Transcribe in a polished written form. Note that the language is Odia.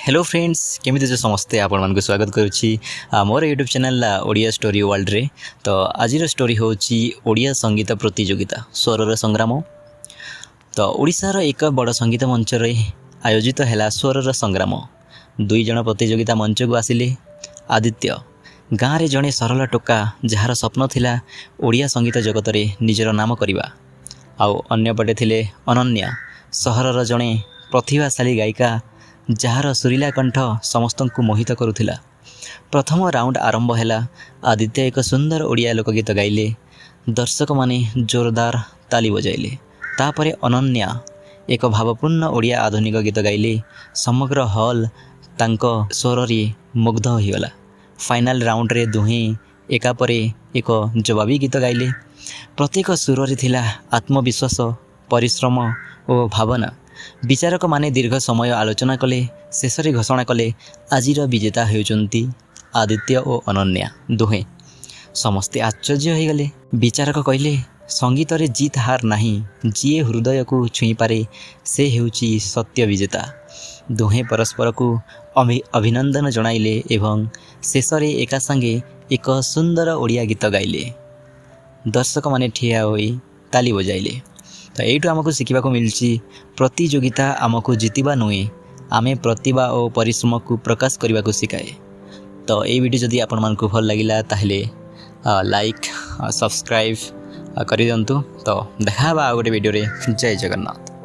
ହ୍ୟାଲୋ ଫ୍ରେଣ୍ଡସ୍, କେମିତି ଅଛ ସମସ୍ତେ? ଆପଣମାନଙ୍କୁ ସ୍ୱାଗତ କରୁଛି ମୋର ୟୁଟ୍ୟୁବ୍ ଚ୍ୟାନେଲ୍ ଓଡ଼ିଆ ଷ୍ଟୋରି ୱାର୍ଲଡ଼ରେ। ତ ଆଜିର ଷ୍ଟୋରି ହେଉଛି ଓଡ଼ିଆ ସଙ୍ଗୀତ ପ୍ରତିଯୋଗିତା, ସ୍ୱରର ସଂଗ୍ରାମ। ତ ଓଡ଼ିଶାର ଏକ ବଡ଼ ସଙ୍ଗୀତ ମଞ୍ଚରେ ଆୟୋଜିତ ହେଲା ସ୍ୱରର ସଂଗ୍ରାମ। ଦୁଇ ଜଣ ପ୍ରତିଯୋଗିତା ମଞ୍ଚକୁ ଆସିଲେ। ଆଦିତ୍ୟ, ଗାଁରେ ଜଣେ ସରଳ ଟୋକା, ଯାହାର ସ୍ୱପ୍ନ ଥିଲା ଓଡ଼ିଆ ସଙ୍ଗୀତ ଜଗତରେ ନିଜର ନାମ କରିବା। ଆଉ ଅନ୍ୟପଟେ ଥିଲେ ଅନନ୍ୟା, ସହରର ଜଣେ ପ୍ରତିଭାଶାଳୀ ଗାୟିକା, ଯାହାର ସୁରିଲା କଣ୍ଠ ସମସ୍ତଙ୍କୁ ମୋହିତ କରୁଥିଲା। ପ୍ରଥମ ରାଉଣ୍ଡ ଆରମ୍ଭ ହେଲା। ଆଦିତ୍ୟ ଏକ ସୁନ୍ଦର ଓଡ଼ିଆ ଲୋକଗୀତ ଗାଇଲେ। ଦର୍ଶକମାନେ ଜୋରଦାର ତାଲି ବଜାଇଲେ। ତାପରେ ଅନନ୍ୟା ଏକ ଭାବପୂର୍ଣ୍ଣ ଓଡ଼ିଆ ଆଧୁନିକ ଗୀତ ଗାଇଲେ। ସମଗ୍ର ହଲ୍ ତାଙ୍କ ସ୍ୱରରେ ମୁଗ୍ଧ ହୋଇଗଲା। ଫାଇନାଲ ରାଉଣ୍ଡରେ ଦୁହେଁ ଏକା ପରେ ଏକ ଜବାବୀ ଗୀତ ଗାଇଲେ। ପ୍ରତ୍ୟେକ ସୁରରେ ଥିଲା ଆତ୍ମବିଶ୍ୱାସ, ପରିଶ୍ରମ ଓ ଭାବନା। ବିଚାରକମାନେ ଦୀର୍ଘ ସମୟ ଆଲୋଚନା କଲେ। ଶେଷରେ ଘୋଷଣା କଲେ, ଆଜିର ବିଜେତା ହେଉଛନ୍ତି ଆଦିତ୍ୟ ଓ ଅନନ୍ୟା ଦୁହେଁ। ସମସ୍ତେ ଆଶ୍ଚର୍ଯ୍ୟ ହୋଇଗଲେ। ବିଚାରକ କହିଲେ, ସଙ୍ଗୀତରେ ଜିତ୍ ହାର ନାହିଁ। ଯିଏ ହୃଦୟକୁ ଛୁଇଁପାରେ, ସେ ହେଉଛି ସତ୍ୟ ବିଜେତା। ଦୁହେଁ ପରସ୍ପରକୁ ଅଭିନନ୍ଦନ ଜଣାଇଲେ ଏବଂ ଶେଷରେ ଏକା ସାଙ୍ଗେ ଏକ ସୁନ୍ଦର ଓଡ଼ିଆ ଗୀତ ଗାଇଲେ। ଦର୍ଶକମାନେ ଠିଆ ହୋଇ ତାଲି ବଜାଇଲେ। ତ ଏଇଠୁ ଆମକୁ ଶିଖିବାକୁ ମିଳୁଛି, ପ୍ରତିଯୋଗିତା ଆମକୁ ଜିତିବା ନୁହେଁ, ଆମେ ପ୍ରତିଭା ଓ ପରିଶ୍ରମକୁ ପ୍ରକାଶ କରିବାକୁ ଶିଖାଏ। ତ ଏଇ ଭିଡ଼ିଓ ଯଦି ଆପଣମାନଙ୍କୁ ଭଲ ଲାଗିଲା, ତାହେଲେ ଲାଇକ୍, ସବସ୍କ୍ରାଇବ୍ କରିଦିଅନ୍ତୁ। ତ ଦେଖା ହେବା ଆଉ ଗୋଟେ ଭିଡ଼ିଓରେ। ଜୟ ଜଗନ୍ନାଥ।